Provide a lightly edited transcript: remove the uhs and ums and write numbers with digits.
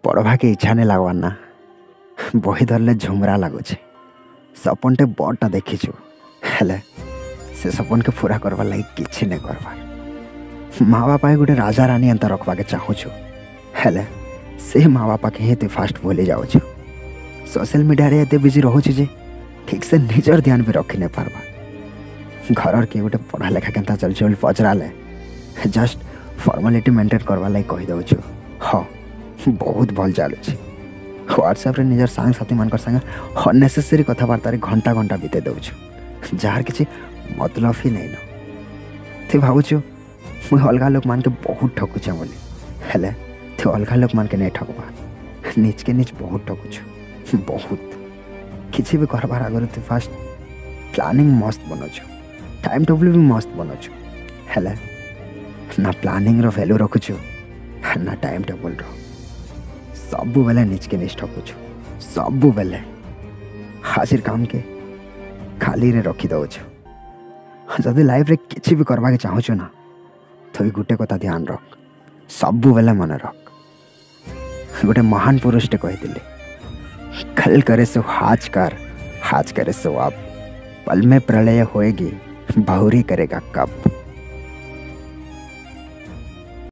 ପଢ଼ବାକେ ଇଚ୍ଛା ନାଇଁ ଲାଗ୍ବାର୍ ନା, ବହି ଧରଲେ ଝୁମରା ଲାଗୁଛେ। ସପନଟେ ବଡ଼ଟା ଦେଖିଛୁ, ହେଲେ ସେ ସପନକେ ପୁରା କରବାର୍ ଲାଗି କିଛି ନାଇଁ କରବାର୍। ମା ବାପା ଗୋଟେ ରାଜା ରାନୀ ଏନ୍ତା ରଖବାକେ ଚାହୁଁଛୁ, ହେଲେ ସେ ମା ବାପାକେ ହିଁ ତୁଇ ଫାଷ୍ଟ ଭୁଲି ଯାଉଛୁ। ସୋସିଆଲ ମିଡ଼ିଆରେ ଏତେ ବିଜି ରହୁଛୁ ଯେ ଠିକ୍ସେ ନିଜର ଧ୍ୟାନ ବି ରଖି ନାଇଁ ପାରବା। ଘରର କିଏ ଗୋଟେ ପଢ଼ା ଲେଖା କେନ୍ତା ଚାଲିଛି ବୋଲି ପଚରାଲେ ଜଷ୍ଟ ଫର୍ମାଲିଟି ମେଣ୍ଟେନ୍ କରବାର୍ ଲାଗି କହିଦେଉଛୁ, ହଁ ବହୁତ ଭଲ ଚାଲୁଛି। ହ୍ୱାଟ୍ସଆପ୍ରେ ନିଜର ସାଙ୍ଗସାଥିମାନଙ୍କର ସାଙ୍ଗେ ଅନନେସେସରି କଥାବାର୍ତ୍ତାରେ ଘଣ୍ଟା ଘଣ୍ଟା ବିତେଇ ଦେଉଛୁ, ଯାହାର କିଛି ମତଲବ ହିଁ ନାଇଁନ। ତୁଇ ଭାବୁଛୁ ମୁଇଁ ଅଲଗା ଲୋକମାନକେ ବହୁତ ଠକୁଛେଁ ବୋଲି, ହେଲେ ତୁଇ ଅଲଗା ଲୋକମାନକେ ନାଇଁ ଠକବା, ନିଜକେ ନିଜ ବହୁତ ଠକୁଛୁ, ବହୁତ। କିଛି ବି କରବାର ଆଗରୁ ତୁଇ ଫାଷ୍ଟ ପ୍ଲାନିଂ ମସ୍ତ ବନଉଛୁ, ଟାଇମ୍ ଟେବୁଲ୍ ବି ମସ୍ତ ବନଉଛୁ, ହେଲେ ନା ପ୍ଲାନିଂର ଭ୍ୟାଲୁ ରଖୁଛୁ ନା ଟାଇମ୍ ଟେବୁଲ୍ର। ସବୁବେଲେ ନିଜକେ ନିଜ ଠକୁଛୁ, ସବୁବେଲେ ହାଜିର କାମକେ ଖାଲିରେ ରଖିଦେଉଛୁ। ଯଦି ଲାଇଫ୍ରେ କିଛି ବି କରବାକେ ଚାହୁଁଛୁ ନା, ତ ଏଇ ଗୋଟେ କଥା ଧ୍ୟାନ ରଖ, ସବୁବେଲେ ମନେ ରଖ। ଗୋଟେ ମହାନ ପୁରୁଷଟେ କହିଥିଲେ, कल करे सो आज कर, आज करे सो अब, पल में प्रलय होएगी, बहुरी करेगा कब।